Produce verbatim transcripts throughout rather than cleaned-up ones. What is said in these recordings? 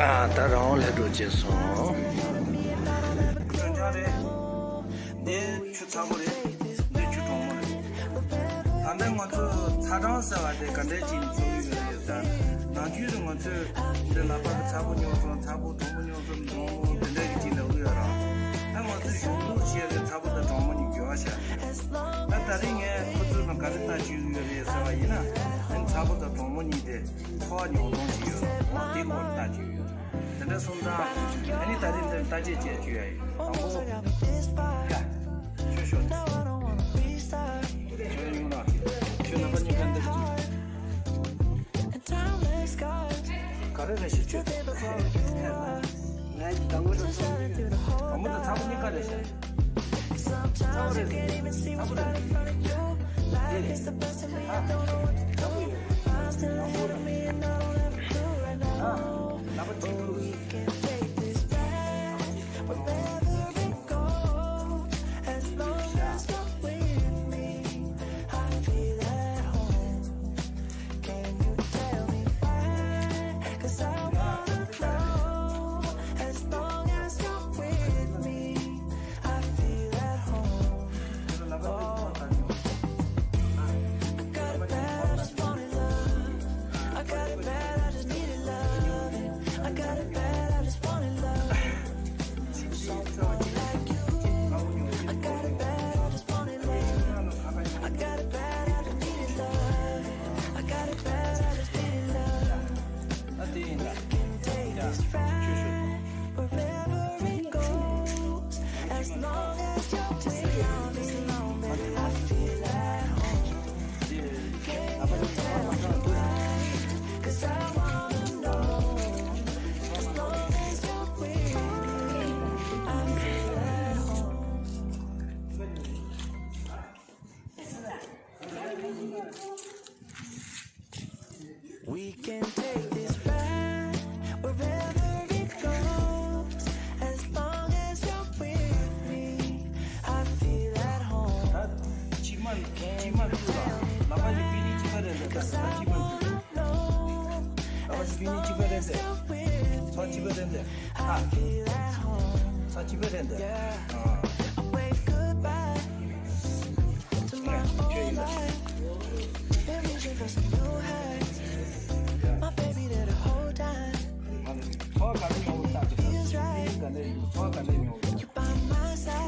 ཨ། ད་རང་དབང་སླེབས་འགྲོ་བྱས་སོང་། འདི་ཆུ་ཚ་པོ་རེད། འདི་ཆུ་གྲང་མོ་རེད། ད་ལྟ་ང་ཚོ་ཚ་གྲང་ཟེར་བ་དེ་ག་འདྲས་ཅིག་འཚོ་གི་ཡོད་རེད་ད། ནམ་རྒྱུན་དུ་ང་ཚོས་འདི་ལག་པ་གི་ཚ་པོ་མྱོང་སོང་། ཚ་པོ་གྲང་མོ་མྱོང་སོང་། གྲང་མོ་དེ་འདྲས་ཀྱི་ཅིག་ལབ་གི་ཡོད་ར། ད་ང་ཚོས་གཞུང་ལུགས་བཤད་རེད། ཚ་པོ་དང་གྲང་མོ་གཉིས་འགྱུར་བ་བྱ། ད་ད་རིང་ངས་ཁོ་ཚོ་ལ་ག་རེ་ལྟ་བཅུག་གི་ཡོད་རེད་ཟེར་བ་ཡིན་ན། ཨ་ནི་ཚ་པོ་དང་གྲང་མོ་གཉིས་དེ་ཚོར་བ་མྱོང་སྟངས་ཤིག་ཡོད་རེད། འོ་དེ་སྐོར་ལྟ་བཅུག་གི་ཡོད་རེད། དེ་འདྲ་སོང་ཙང་ཨ་ནི་ད་རིང་འདིར་ལྟ་དཔྱད་བྱས་བཅུག་ཡ་ཡིན། དང་པོ། ཡ། ཁྱོད་ཤོག་ཁྱོད་ཡོང་ན། ཁྱོད་རྣམ་པ་གཉིས་ཀ་འདིར་ཅིག་ག་རེ་རེད་ཤིག་ཁྱོད། ང་ཡི་དང་པོ་དང་ཚ་པོ་གཉིས་ཀ་རེད་ཤག་ཚ་པོ་རེད། ཚ་པོ་རེད། ཨ། ཚ་པོ་ཡོད། ཨ། ལག་པ་གཅིག་པུ། We can take this ride wherever it goes, as long as you're with me. I feel at home. ད་ཕྱི་མ་ཕྱི་མ་ཚུར་ལ་ལག་པ་གཉིས་པི་ནི་གཅིག་པ་རེད་འདུག་ད་ད་ཕྱི་མ་ཚུར་ལག་པ་གཉིས་པི་ནི་གཅིག་པ་རེད་འདུག་ཚོ་གཅིག་པ་རེད་འདུག་ཨ། ཚོ་གཅིག་པ་རེད་འདུག་ཨ། ཁྱོད་ཡིན་ད། ཚོ་ག་འདྲ་ཡོང་ད། ཚོ་ག་འདྲ་ཡོང་།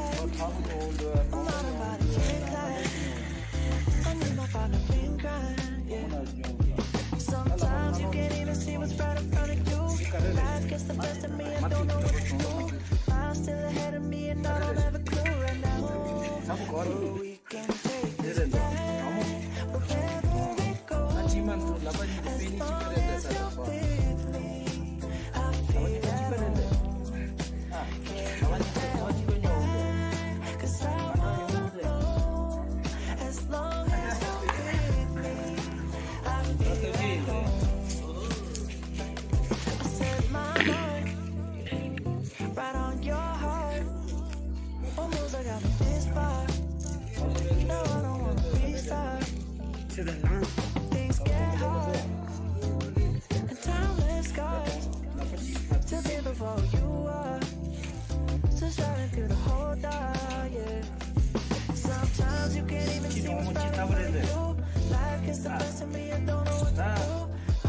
ཚོ་ཚ་པོ་ཡོང་འདུག Sometimes you can't even see what's right in front of you. Life gets the best of me, I don't know what to do. Miles still ahead of me, and I don't have a clue right now. But we can take this ride wherever it goes. As long as you're with me, I feel at home. Can't you tell me why? 'Cause I wanna know. As long as you're with me, I feel at home. I set my mind right on your heart. Almost like I'm this far. No, I don't wanna be stuck. Things get hard and time is gone. To be before you are. So shining through the whole dark, yeah. Sometimes you can't even see what's right in front of you. Life gets the best of me, I don't know what to do.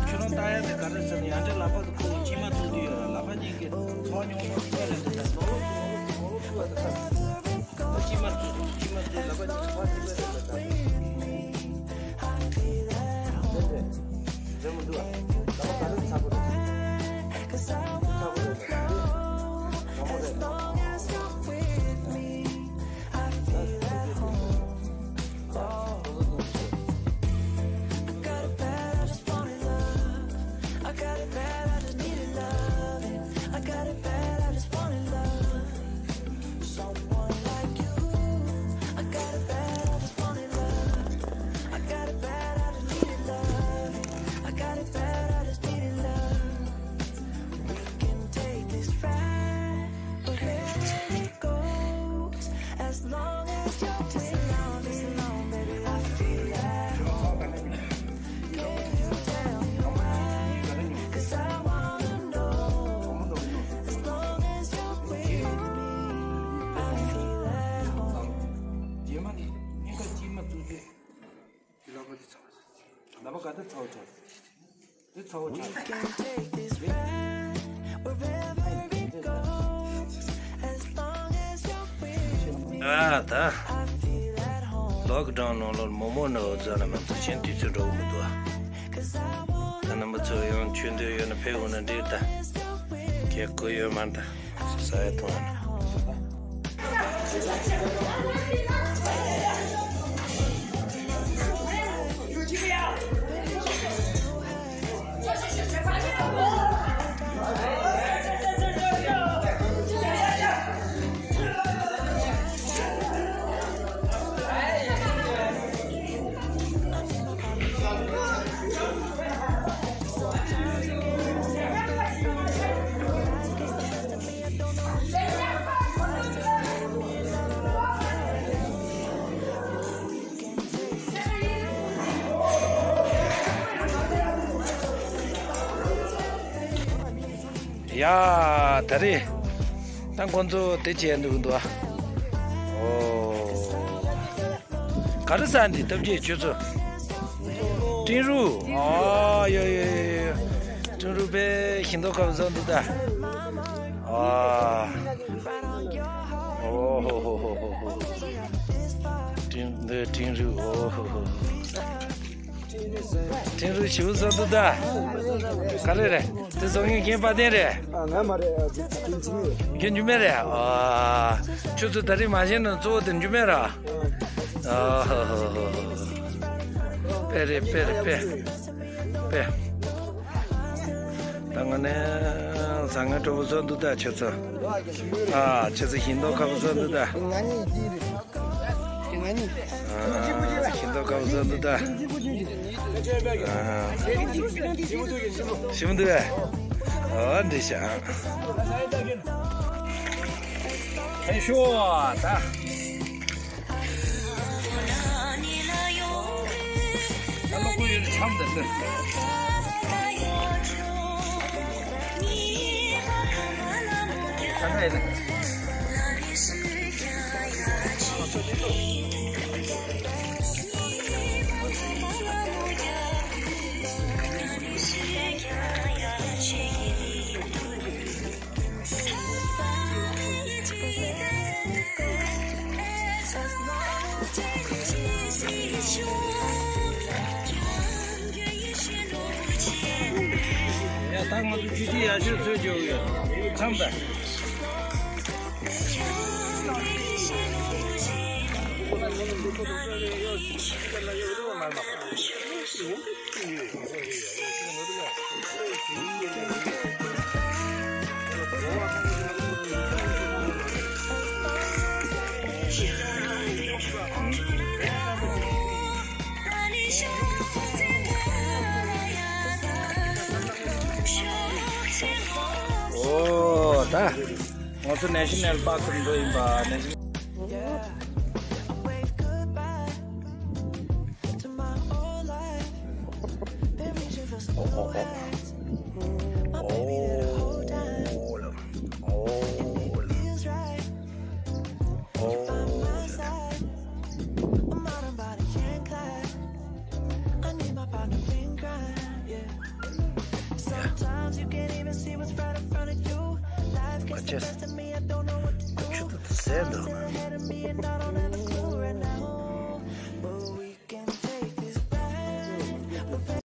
ཁྱོད་རང་ལྟ་ཡ་དེ་ག་རེ་ཟེར་ན། ཡང་འདྲེ་ལག་པ་དེ་ཁོ་མཆིལ་མ་བཏོན་དུས་ཡོད་ར། ལག་པ་གཉིས་ཀྱི་ཚོགས་ཉུང་མ་གཅིག་པ་རེད་འདུག་ད་ནོར་ལོག་ནོར་ལོག་ཐུག་པ་དེ་ཁ་ད་མཆིལ་མ་བཏོན་མཆིལ་མ་བཏོན་ལག་པ་གཉིས་ཚོགས་གཅིག་པ་རེད་འདུག་ད་རེད་རེད་མི་འདུག་ལག་པ་ག་རེ་ཚ་པོ་རེད། ཚ་པོ་རེད་ད་དྲང་མོ་རེད། ཚོ་ཚོ། དེ་ཚོ་ཚོ། ཨ་ད། ལོག་ཌའོན་ནང་ལོགས་མོག་མོག་ནང་འོ་ཙམ་ལ་མ་ཚོ་གཞན་དུས་ཚོད་འགྲོ་གི་མི་འདུག་ཨ། ད་རྣམ་པ་ཚོ་ཡང་ཆོས་འདོད་ཡོད་ན་ཕེབས་འོང་ན་འགྲིག་ད། ཁྱེད་དགོས་ཡོད་མ་ད། ས་ཡ་ཐོང་ཡ་ན། ཡ། ད་རེས་ད་ཁོང་ཚོ་དེ་བྱས་འདུག་འདུག་ཨ། ཨོ། ག་རེ་ཟ་འདི་སྟབས་ཀྱིས་ཁྱོད་ཚོ། ཀྲིན་རུ། ཨ་ཡོ་ཡོ་ཡོ་ཡོ། ཀྲིན་རུ་པའི་ཤིང་ཏོག་ཁ་བཟོ་འདུག་ད། ཨ། ཨོ་ཧོ་ཧོ་ཧོ་ཧོ་ཧོ། ཀྲིན་འདི་ཀྲིན་རུ། ཨོ་ཧོ་ཧོ། ཀྲིན་རུ་ཞིའུ་བཟོ་འདུག་ད། ག་རེ་རེད། དེ་བཟོ་མཁན་རྒན་པ་བསྟན་རེད། ཨ་ང་མ་རེད། ཨ་དེ་དེ་འཇིགས་མེད། རྒན་འཇིགས་མེད་རེད། ཨ། ཁྱོད་ཚོ་ད་རེས་མ་བཞེངས་ན་གཙོ་བོ་དེ་འཇིགས་མེད་ར། ཨ་ཧ་ཧ་ཧ་ཧ། དཔེ་རེད་དཔེ་རེད་དཔེ། དཔེ། ད་ང་ནས་བཟང་ངན་སྤྲོ་པོ་བཟོ་འདུག་ད་ཁྱོད་ཚོ། ཨ་ཁྱོད་ཚོ་ཤིང་ཏོག་ཁ་པོ་བཟོ་འདུག་ད། ང་གཉིས་ཡིན་གྱི་རེད། ང་གཉིས། ཨ་ཤིང་ཏོག་ཁ་པོ་བཟོ་འདུག་ད། ཨ་ཞིམ་འདུག་པས། ཨ་འདི་ཤ། ཧེ་ཤོ་ད། ཡ་ད་ང་ཚོ་ཆུ་ཆེན་ཡག་ཤོས་བཟོས་འཇོག་ཡོད། ཚང་པ། ཨོ་ད། ང་ཚོ་ནེ་ཤ་ནལ་པཱརྐ་ལ་འགྲོ་ཡིན་པ། ནེ་ཤ་ནལ། ཨོ། ཨོ། ཨོ། ཁ་ཆེ། ཁ་ཆེ་ད་ཟས་འདུག